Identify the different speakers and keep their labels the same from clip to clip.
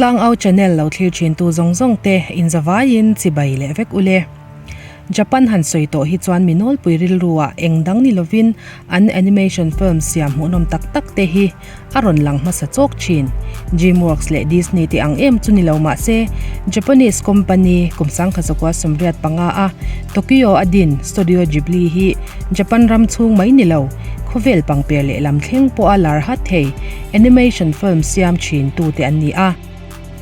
Speaker 1: Tlangau channel lo thlir thin tu zawng zawng te inzavaiin chibai leh vek ule. Japan han sawi tawh hi chuan mi nawlpui rilru ah eng dang ni lovin an animation film siam hmuhnawm tak tak te hi a rawn lang hmasa chawk thin. Dreamworks leh Disney te ang em chu ni lo mah se Japanese company kum sangkhat zakua 85 a Tokyo a din Studio Ghibli hi Japan ram chhung mai ni lo khawvel pangper lehlam thleng pawha lar hat thei animation film siam thin tute an ni a.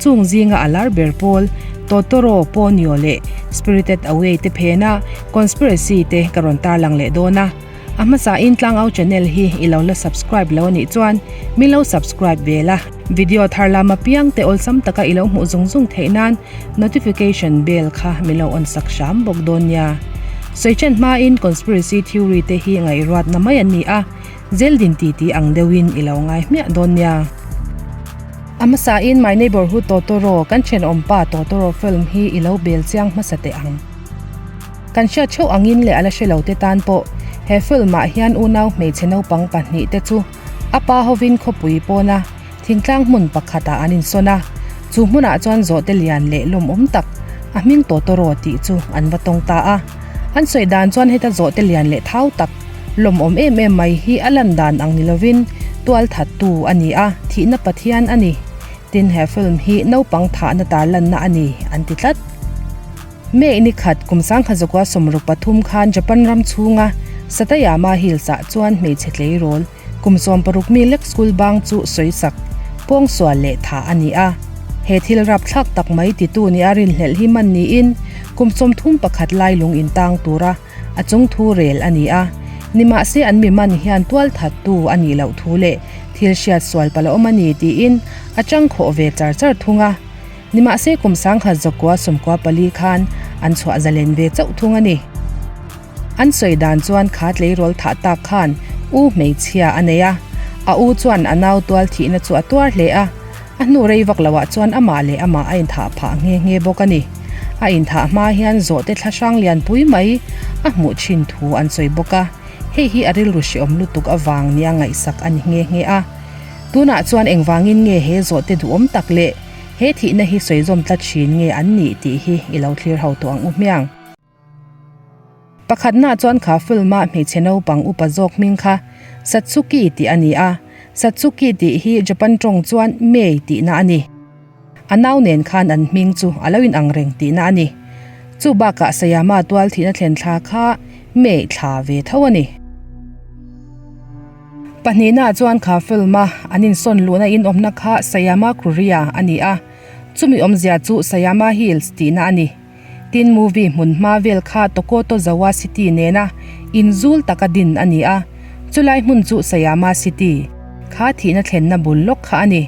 Speaker 1: Chung zinga a lar ber pawl Totoro, Ponyo leh Spirited Away te phena conspiracy te ka rawn tarlang leh dawn a. A hmasain Tlangau channel hi i lo la subscribe lo anih chuan min lo subscribe ve la. Video thar lama piang te awlsam taka i lo hmuh zung zung theih nan notification bell kha min lo on sak hram bawk dawn nia. Sawichen hmain conspiracy theory te hi ngaihruatna mai an ni a, Zeldin titi ang deuhin i lo ngai hmiah dawn nia. A hmasain My Neighborhood Totoro, Kan Thenawmpa Totoro film hi i lo bel chiang hmasa teh ang. Kan hriat theuh angin leh a la hre lo te tan pawh he film ah hian unau hmeichhe naupang pahnih te chu a pa hovin khawpui pawna thingtlang hmun pakhatah an insawn a, chu hmunah chuan zawhte lian leh lawmawm tak a hming Totoro tih chu an va tawng ta a. An sawi dan chuan heta zawhte lian leh thau tak lawmawm em em mai hi a lan dan ang ni lovin tual thattu a ni a, thihna pathian a ni. Tin he film hi naupang thahna tarlanna a ni an ti tlat. May ni khat kum sangkhat zakua 63 khan Japan ram chhunga Satayama Hills ah chuan hmeichhe tleirawl kum 60 mi lek school bang chu sawisak pawngsual leh tha a ni a. He thil rapthlak tak mai titu nia rinhlelh hi man niin kum 31 lai lung intang tura a chung thu rel a ni a. Nimahse an mi man hian tual thattu a nih loh thu leh thil hriat sual pala awm a ni tiin a changkhawh ve char char thung a. Nimahse kum 1994 khan an chhuah zalen ve chauh thung a ni. An sawi dan chuan kha tleirawl thah tak khan u hmeichhia a nei a, a u chuan a nau tual thihna chu a tuar hle a, a hnu rei vak loah chuan amah leh amah a inthah phah nghe nghe bawk a ni. A inthah hma hian zawhte thla hrang lianpui mai a hmuh thin thu an sawi bawk a, hei hi a rilru hreawm lutuk avang nia ngaihsak a ni nghe nghe a. Tunah chuan engvangin nge he zawhte duhawm tak leh He thihna hi sawizawm tlat thin nge an nih tih hi i lo thlir ho tawh ang u hmiang. Pakhatna chuan kha film a hmeichhe naupang upa zawk hming kha Satsuki tih a ni a, Satsuki tih hi Japan tawng chuan Mei tihna a ni. A nau nen khan an hming chu a lo inang reng tihna a ni. Chu bakah Sayama tual thihna thlen thla kha Mei thla ve tho a ni. Pahnihna chuan kha film a an insawn luhna inawmna kha Sayama Kuria a ni a, chumi awmzia chu Sayama Hills tihna a ni. Tin movie hmun hma vel kha Tokotozawa City nena inzul taka din a ni a, chulai hmun chu Sayama City kha thihna thlenna bul lawk kha a ni.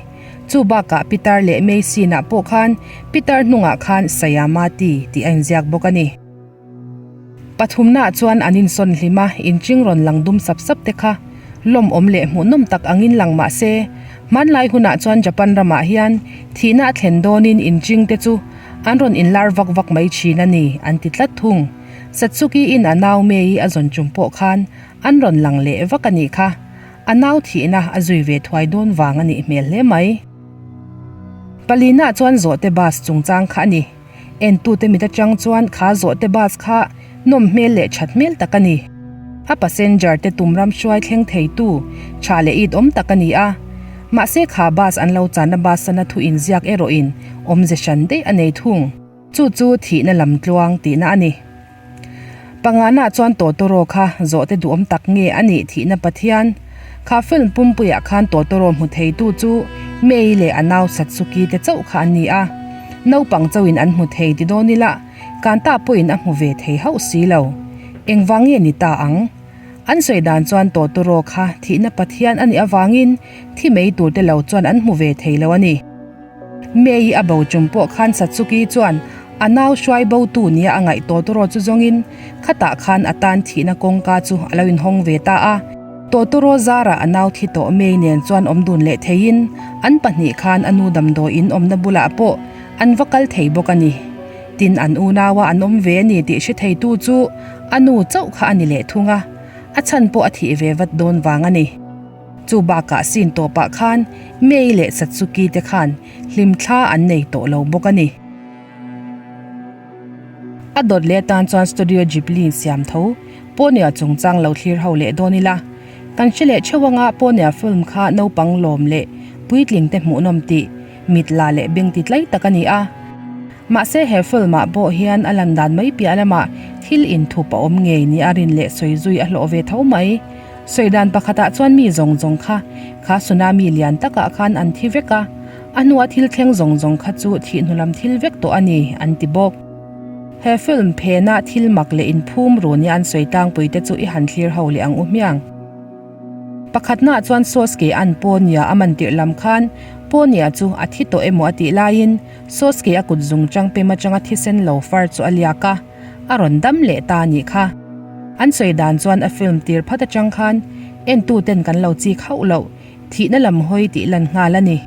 Speaker 1: Chu bakah Pitar leh Mei scene ah pawh khan Pitar hnungah khan Sayama Ti tih a inziak bawk a ni. Pathumnaah chuan an insawn hlim a, inching rawn lang dum sap sap te kha lawmawm leh hmuhnawm tak angin lang mah se, hmanlai hunah chuan Japan ramah hian thihna a thlen dawnin inching te chu an rawn inlar vak vak mai thin a ni, an ti tlat thung. Satsuki-in a nau Mei a zawn chung pawh khan an rawn lang leh vak a nih kha. A nau thihna a zui ve thuai dawn vang a nih hmel hle mai. Palinaah chuan zawhte bus chungchang kha a ni. Entute mit atang chuan kha zawhte bus kha nawm hmel leh that hmel tak a ni. A passenger te tum ram hruai thleng theitu tha leh it awm tak a ni a. Mahse kha bus an lo channa bus ana thu inziak erawhin awmze hran daih a nei thung. Chu chu thihna lam tluang tihna a ni. Pangana chuan Totoro kha zawhte duhawm tak nge a nih thihna Pathian? Kha film pumpuiah khan Totoro hmu theitu chu Mei leh a nau Satsuki te chauh kha an ni a. Naupang chauhin an hmu thei ti dawn ila, Kanta pawhin a hmu ve thei hauh si lo. Engvang nge ni ta ang? An sawi dan chuan Totoro kha thihna Pathian a nih avangin thi mei turte lo chuan an hmu ve thei lo a ni. Mei a bo chung pawh khan Satsuki chuan a nau hruai bo tu nia a ngaih Totoro chu zawngin khatah khan a tan thihna kawngka chu a lo inhawng ve ta a. Totoro zarah a nau thi tawh Mei nen chuan awm dun leh theiin an pahnih khan a nu damdawiin awmna bulah pawh an va kal thei bawk a ni. Tin an unaua an awm ve a ni tih hre theitu chu a nu chauh kha a ni leh thung a, a chhan pawh a thih ve vat dawn vang a ni. Chu bakah scene tawpah khan Mei leh Satsuki te khan hlimthla an nei tawh lo bawk a ni. A dawt leh atan chuan Studio Ghibli siam tho Ponyo chungchang lo thlir ho leh dawn ila. Kan hre leh theuh anga Ponyo film kha naupang lawm leh puitling te hmuhnawm tih mit la leh beng ti tlai tak a ni a. Mahse he film ah pawh hian a lan dan mai piah lamah thil inthup a awm ngei ni a rin leh sawi zui a hlawh ve tho mai. Sawi dan pakhatah chuan mi zawng zawng kha kha tsunami lian takah khan an thi vek a, a hnua thil thleng zawng zawng kha chu thih hnu lam thil vek tawh a ni, an ti bawk. He film phena thil mak leh inphum ru nia an sawi tlangpui te chu i han thlir ho leh ang u hmiang. Pakhatnaah chuan Sosuke an Ponyo a man tirh lam khan Ponyo chu a thi tawh emaw a tih laiin Sosuke a kut zung chang pem atanga thisen lo far chu a liak a, a rawn dam leh ta a nih kha. An sawi dan chuan a film tir phat atang khan entuten kan lo chik hauh loh, thihna lam hawi tih lan nghal a ni.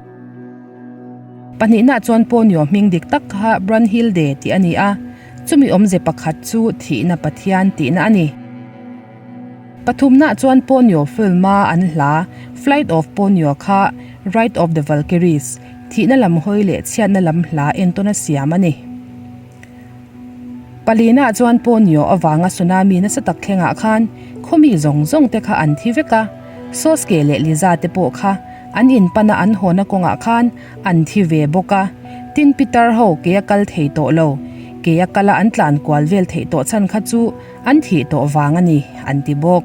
Speaker 1: Pahnihnaah chuan Ponyo hming dik tak kha Brunhilde tih a ni a, chumi awmze pakhat chu thihna pathian tihna a ni. Pathumnaah chuan Ponyo film-a an hla Flight of Ponyo kha Ride of the Valkyries, thihna lam hawi leh chhiatna lam hla entawn a siam a ni. Palinaah chuan Ponyo avanga tsunami nasa tak thlengah khan khawmi zawng zawng te kha an thi vek a, Sosuke leh Liza te pawh kha an inpana an hawna kawngah khan an thi ve bawk a, tin pitar ho ke a kal thei tawh lo, ke a kala an tlan kual vel theih tawh chhan kha chu an thih tawh vang a ni, an ti bawk.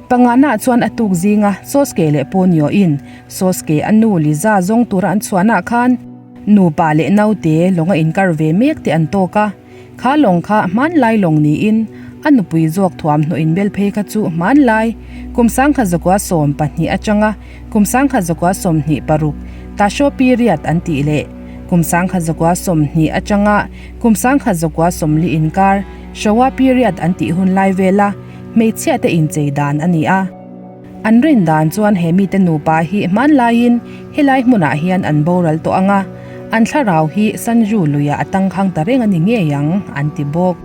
Speaker 1: Panganaah chuan a tuk zinga Sosuke leh Ponyo in Sosuke a nu Liza zawng tura an chhuahnaah khan, Nupa leh naute lawng a inkar ve mek te an tawk a, kha lawng kha hmanlai lawng niin a nupui zawk thuamhnaw inbel phei kha chu hmanlai kum sangkhat zakua 12 atanga kum sangkhat zakua 26 Tasho period an tih leh kum sangkhat zakua 20 atanga kum sangkhat zakua 40 inkar Showa period an tih hun lai vela hmeichhia te inchei dan a ni a. An rin dan chuan he mite nupa hi hmanlaiin helai hmunah hian an boral tawh ang a, an thlarau hi Sanju luiah a tangkhang ta reng a ni ngei ang, an ti bawk.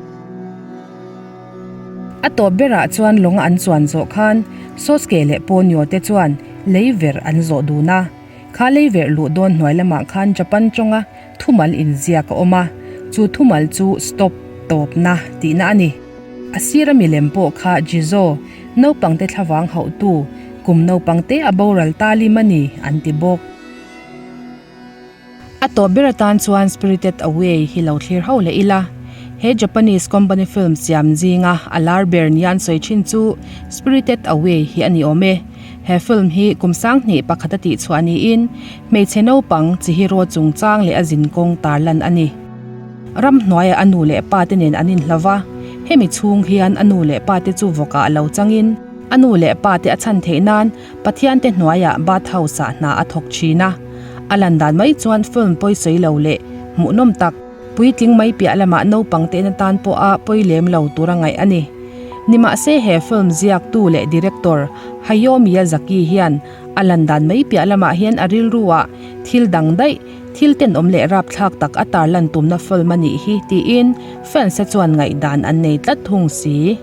Speaker 1: A tawp berah chuan lawnga an chuan zawh khan Sosuke leh Ponyo te chuan lei verh an zawh dun a. Kha lei verh luh dawn hnuai lamah khan Japan tawnga thumal inziak a awm a, chu thumal chu stop, tawpna, tihna a ni. A sira milem pawh kha Jizo, naupangte thlavang hauhtu, kum naupangte a boral ta lim a ni, an ti bawk. A tawp ber atan chuan Spirited Away hi lo thlir ho leh ila. He Japanese company film siam zinga a lar ber nia an sawi thin chu Spirited Away hi a ni awm e. He film hi kum 21 a tihchhuah niin hmeichhe naupang Chihiro chungchang leh a zinkawng tarlan a ni. Ramhnuaiah a nu leh pa te nen an inhlo va, hemi chhung hian a nu leh pa te chu vawkah lo changin a nu leh pa te a chhan theih nan Pathian te hnuaiah bath house ah hna a thawk thin a. A lan dan mai chuan film pawisawi lo leh hmuhnawm tak, puitling mai piah lamah naupang te en atan pawha pawi lem lo tura ngaih a ni. Nimahse he film ziaktu leh director Hayao Miyazaki hian a lan dan mai piah lamah hian a rilru ah thil dang daih, Thil tenawm leh rapthlak tak a tarlan tumna film a nih hi tiin fans te chuan ngaihdan an nei tlat thung si.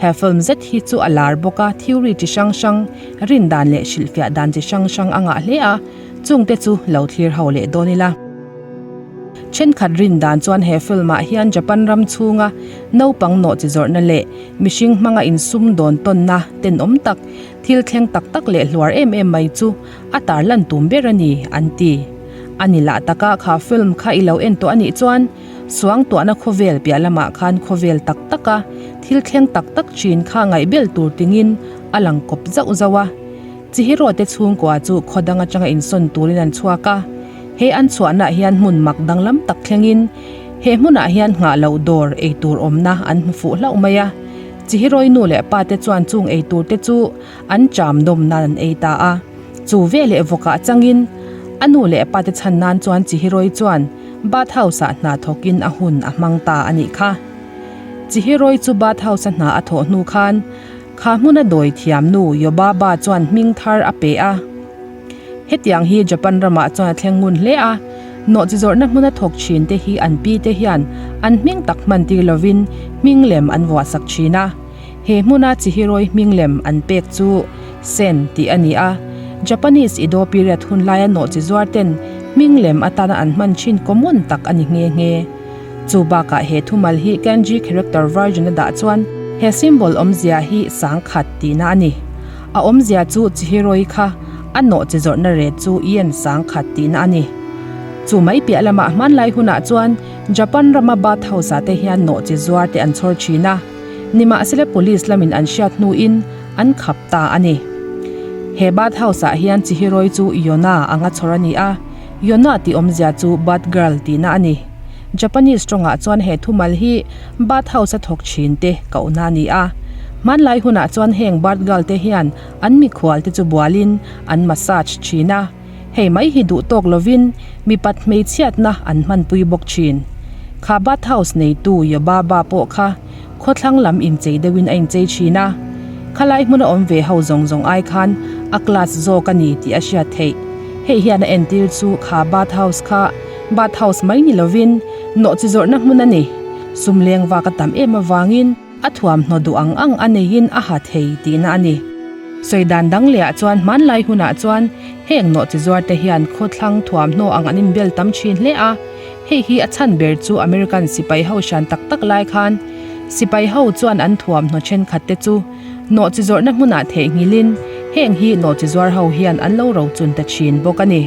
Speaker 1: He film zet hi chu a lar bawk a, theory chi hrang hrang, rin dan leh hrilhfiah dan chi hrang hrang a ngah hle a, chungte chu lo thlir ho leh dawn ila. Thenkhat rin dan chuan he film ah hian Japan ram chhunga naupang nawh chi zawrhna leh mihring hmanga insum dawn tawnna tenawm tak, thil thleng tak tak leh hluar em em mai chu A tarlan tum ber a ni, an ti. A ni lah taka kha film kha i lo en tawh a nih chuan suangtuahna khawvel piah lamah khan khawvel tak taka thil thleng tak tak thin kha ngaihbel tur tingin a lang kawp zauh zauh a. Chihiro te chhungkua chu khaw dang atanga insawn turin an chhuak a. He an chhuahnaah hian hmun mak danglam tak thlengin he hmunah hian nghah loh dawr eitur awmna an hmu fuh hlauh mai a. Chihiroi nu leh pa te chuan chung eitur te chu An cham dawm nan an ei ta a, chu veleh vawkah changin a nu leh a pate chhan nan chuan Chihiroi chuan bath house ah hna thawkin a hun a hmang ta a nih kha. Chihiroi chu bath house a hna a thawh hnu khan kha hmuna dawi thiam nu Yobaba chuan hming thar a pe a. Hetiang hi Japan ramah chuan a thleng ngun hle a, nawhchi zawrhna hmuna thawk thin te hi an pi te hian an hming tak hman tir lovin hming lem an vuahsak thin a. He hmuna Chihiroi hming lem an pek chu Sen tih a ni a. Japanese Edo period hun laia nawhchi zuar ten hming lem atana an hman thin common tak a ni nghe nghe. Chu bakah he thumal hi Kanji character version a dah chuan he symbol awmzia hi sangkhat tihna a ni. A awmzia chu Chihiro-i kha a nawhchi zawrhna ret chu yen sangkhat tihna a ni. Chu mai piah lamah hmanlai hunah chuan Japan rama bathhouse-ah te hian nawhchi zuar te an chhawr thin a. Nimahsela police lamin an hriat hnuin an khap ta a ni. He bath house-ah hian Chihiroi chu Yona anga chhawr a ni a, Yona tih awmzia chu bath girl tihna a ni. Japanese tawngah chuan he thumal hi bath house-a thawk thin te kohna a ni a. Hmanlai hunah chuan heng bath girl te hian an mikhual te chu bualin an massage thin a. Hei mai hi duh tawk lovin mipat hmeichhiatna an hmanpui bawk thin. Kha bath house neitu Yobaba pawh kha khawthlang lam inchei deuhin a inchei thin a. Khalai hmuna awm ve ho zawng zawng ai khan a class zawk a ni tih a hriat theih. Hei hian a entir chu kha bath house kha bath house mai ni lovin nawhchi zawrhna hmun a ni. Sum leng vak a tam em avangin A thuamhnaw duh ang ang a neiin a ha thei tihna a ni. Sawi dan dang lehah chuan hmanlai hunah chuan heng nawhchi zuarte hian khawthlang thuamhnaw ang an inbel tam thin hle a. Hei hi a chhan ber chu American sipai ho hran tak tak lai khan sipai ho chuan an thuamhnaw thenkhat te chu nawhchi zawrhna hmunah theihnghilhin heng hi nawhchi zuar ho hian an lo rochun ta thin bawk a ni.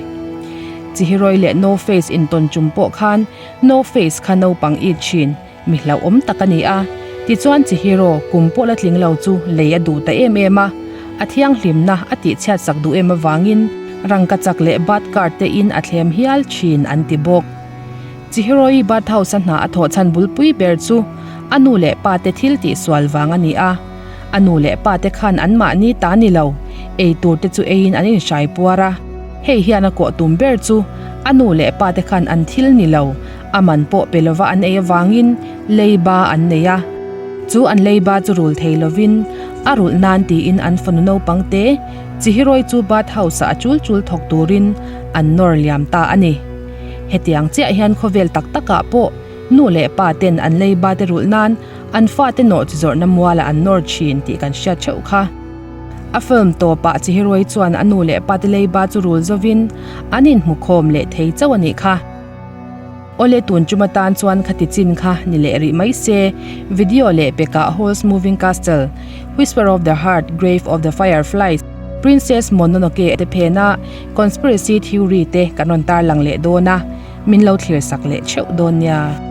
Speaker 1: Chihiroi leh No Face intawn chum pawh khan No Face kha naupang it thin. Mi hlauhawm tak a ni a, tichuan Chihiro kum pawh la tling lo chu lei a duh ta em em a, a thianghlimna a tihchhiat sak duh em avangin rangkachak leh bath card te in a thlem hial thin an ti bawk. Chihiro-i bath house a hna a thawh chhan bulpui ber chu a nu leh pa te thil tihsual vang a ni a, a nu leh pa te khan anmahni ta ni lo, ei tur te chu eiin an inhrai puar a, hei hian a kawh tum ber chu a nu leh pa te khan an thil ni lo, A man pawh pe lova an ei avangin leiba an nei a. Chu an leiba chu rul thei lovin a rulh nan tiin an fanu naupang te Chihiroi chu bath house-ah a chul chul thawk turin an nawr liam ta a ni. Hetiang chiah hian khawvel tak takah pawh nu leh pa ten an leiba te rulh nan an fate nawh chi zawrhna mualah an nawr thin tih kan hriat theuh kha. A film tawpah Chihiroi chuan a nu leh pa te leiba chu rul zovin an inhmukhawm leh thei chauh a nih kha. Awle tun chuma tan chuan khati chin kha ni leh rih mai se, video leh pekah Howl's Moving Castle, Whisper of the Heart, Grave of the Fireflies, Princess Mononoke te phena Conspiracy Theory te kan rawn tarlang leh dawn a, min lo thlir sak leh theuh dawn nia.